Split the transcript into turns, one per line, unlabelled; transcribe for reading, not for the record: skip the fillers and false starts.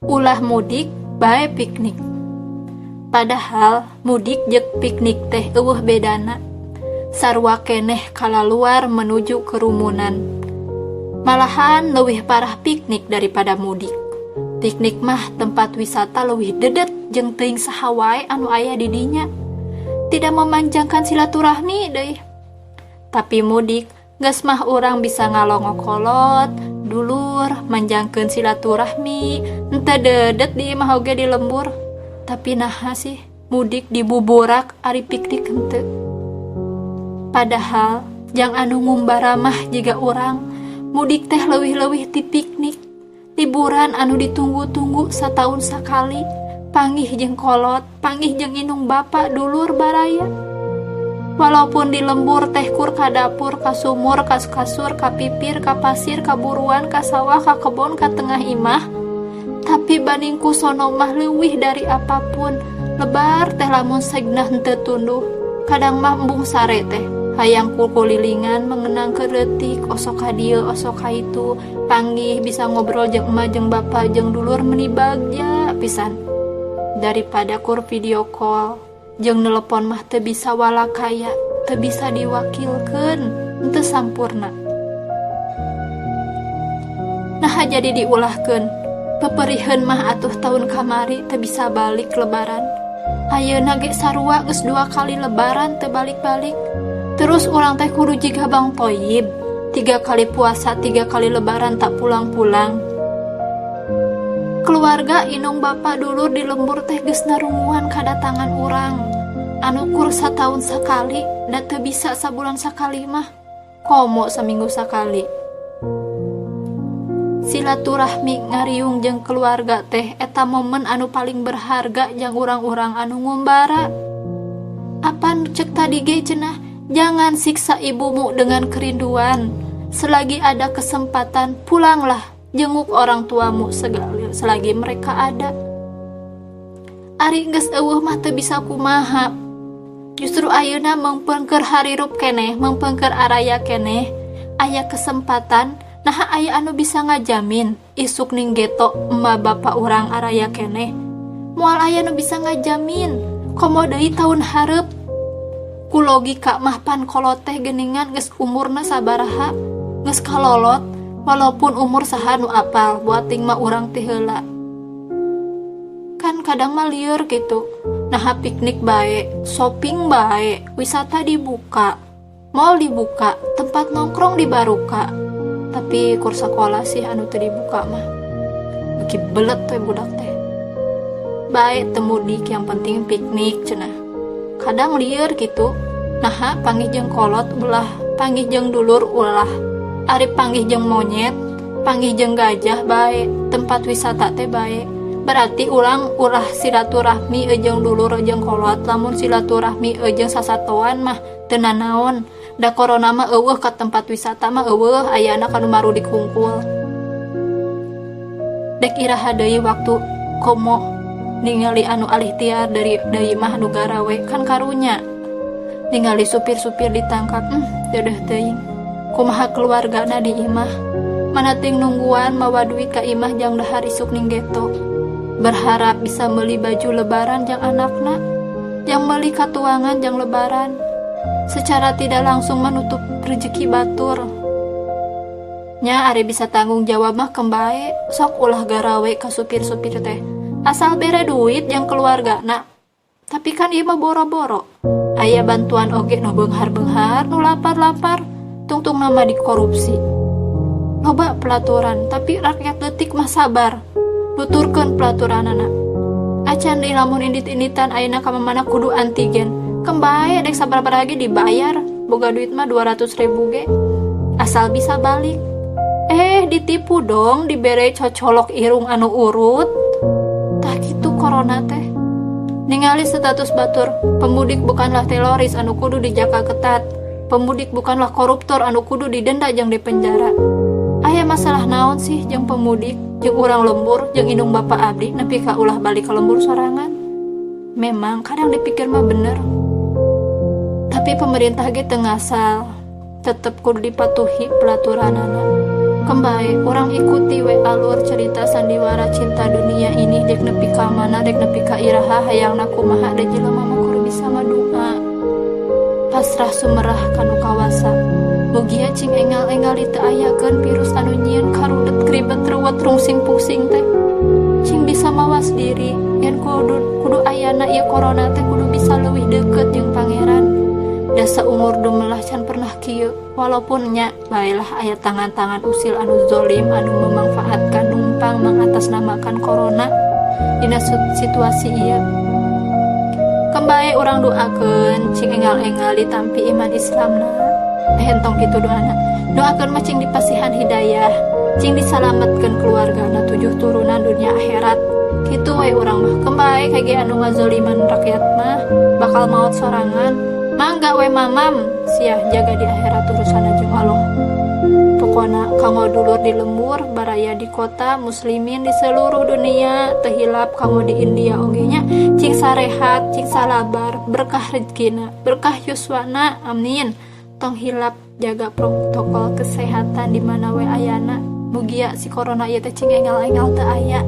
Ulah mudik bae piknik. Padahal mudik jeung piknik teh euweuh bedana. Sarua keneh kalaluar menuju kerumunan. Malahan leuwih parah piknik daripada mudik. Piknik mah tempat wisata leuwih dedet jeung teuing saha wae anu aya di dinya. Tidak memanjangkan silaturahmi deui. Tapi mudik geus mah urang bisa ngalongok kolot, dulur, manjangkeun silaturahmi, henteu dedet di imah oge di lembur. Tapi naha sih mudik dibuburak ari piknik henteu? Padahal jang anu ngumbara mah jiga urang, mudik teh leuwih-leuwih ti piknik. Liburan anu ditunggu-tunggu sataun sakali, panggih jeung kolot, panggih jeung indung bapa, dulur, baraya. Walaupun di lembur teh kur ka dapur, ka sumur, ka kasur, ka pipir, ka pasir, ka buruan, ka sawah, ka kebon, ka tengah imah, tapi banding ku sono mah leuwih dari apapun. Lebar teh lamun segna henteu tunduh, kadang mah embung sare teh. Hayang kukulilingan mengenang ke leutik, osok ka dieu, osok ka itu, panggih bisa ngobrol jeung emak jeung bapa jeung dulur meuni bagja pisan. Daripada kur video call jeung nelepon mah teu bisa walakaya, teu bisa diwakilkeun, henteu sampurna. Naha jadi diulahkeun? Peperiheun mah atuh tahun kamari teu bisa balik lebaran. Ayeuna ge sarua geus 2 kali lebaran teu balik-balik. Terus urang teh kudu jiga Bang Toyib, 3 kali puasa, 3 kali lebaran tak pulang-pulang. Keluarga indung bapa dulur di lembur teh geus narunguan kadatangan urang. Anu kur sataun sakali, da teu bisa sabulan sakali mah. Komo saminggu sakali. Silaturahmi ngariung jeung keluarga teh eta momen anu paling berharga jang urang-urang anu ngumbara. Apan cek tadi ge cenah, jangan siksa ibumu dengan kerinduan. Selagi ada kesempatan, pulanglah, jenguk orang tuamu selagi mereka ada. Ari geus euweuh mah teu bisa kumaha. Justru ayeuna mengpengker harirup keneh, mengpengker araya keneh, aya kesempatan, naha aya anu bisa ngajamin isuk ning geto emak bapak urang araya keneh. Moal aya nu bisa ngajamin, komo deui tahun hareup. Ku logika mah pan kolot teh geuningan geus umurna sabaraha, geus kalolot, walaupun umur saha nu apal, buating mah urang teh heula. Kan kadang mah lieur gitu. Naha piknik bae, shopping bae, wisata dibuka, mall dibuka, tempat nongkrong dibaruka. Tapi kur sekolah sih anu teu dibuka mah. Beuki belet teh budak teh. Bae teu mudik, yang penting piknik cenah. Kadang lieur gitu. Naha panggih jeung kolot ulah, panggih jeung dulur ulah. Ari panggih jeung monyet, panggih jeung gajah bae, tempat wisata teh bae. Berarti urang ulah silaturahmi jeung dulur jeung kolot, lamun silaturahmi jeung sasatoan mah teu nanaon. Da corona mah euweuh ka tempat wisata mah euweuh, ayana kanu marudik hungkul. Dek iraha deui waktu komo ningali anu alih tiar dari deui mah nu garawe kan karunya. Ningali supir-supir ditangkap, dedeh teuing. Kumaha keluargana di imah? Mana ting nungguan mawa duit ka imah jang dahar isuk ning geto. Berharap bisa meuli baju lebaran jang anakna, jang meuli katuangan jang lebaran. Secara tidak langsung menutup rezeki batur. Nya ari bisa tanggung jawab mah kembae, sok ulah garawe ka supir-supir teh. Asal bere duit jang keluargana. Tapi kan ieu mah boro-boro. Aya bantuan oge nu beunghar-beunghar, nu lapar-lapar, tungtung nama dikorupsi. Loba pelaturan, tapi rakyat leutik mah sabar. Nuturkeun pelaturanana. Acan deui lamun indit-inditan ayeuna ka mamana kudu antigen. Kembae dek sabaraha ge dibayar, boga duit mah 200.000 ge. Asal bisa balik. Ditipu dong, dibere cocolok irung anu urut. Tah kitu corona teh. Ningali status batur, pemudik bukanlah teroris anu kudu dijaga ketat. Pemudik bukanlah koruptor anu kudu didenda jeung dipenjara. Aya masalah naon sih jeung pemudik, jeung urang lembur, jeung indung bapa abdi nepi ka ulah balik ke lembur sorangan. Memang kadang dipikir mah bener. Tapi pemerintah ge teu ngasal, tetep kudu dipatuhi pelaturanana. Keun bae urang ikuti we alur cerita sandiwara cinta dunia ini, dek nepi ka mana, dek nepi ka iraha, hayangna kumaha, da jelema mah kudu bisa ngadua, pasrah sumerah kanu kawasa. Mugia cing enggal-enggal teu ayakeun virus anu nyieun karudet, kribet, ruwet, rungsing, pusing teh. Cing bisa mawas diri yen kudu kudu ayana ieu corona teh, kudu bisa leuwih deket jeung Pangeran. Da saumur dumelah can pernah kieu, walaupun nya baelah aya tangan-tangan usil anu zolim anu memanfaatkan, numpang mengatasnamakan corona dina situasi ieu. Keun bae urang doakeun cing enggal-enggal ditampi iman Islamna. Eh, entong kitu doana. Doakeun mah cing dipasihan hidayah, cing disalametkeun keluargana tujuh turunan, dunia akhirat, kitu we urang mah. Keun bae kage anu ngazoliman rakyat mah bakal maot sorangan. Mangga we mamam sia, jaga di akhirat urusan jeung Allah. Pokona kanggo dulur di lembur, baraya di kota, muslimin di seluruh dunia, teu hilap kanggo di India oge nya, cing sarehat, cing salabar, berkah rezekina, berkah yuswana, amin. Tong hilap jaga protokol kesehatan di mana we ayana. Mugia si corona ieu teh cing enggal-enggal teu aya.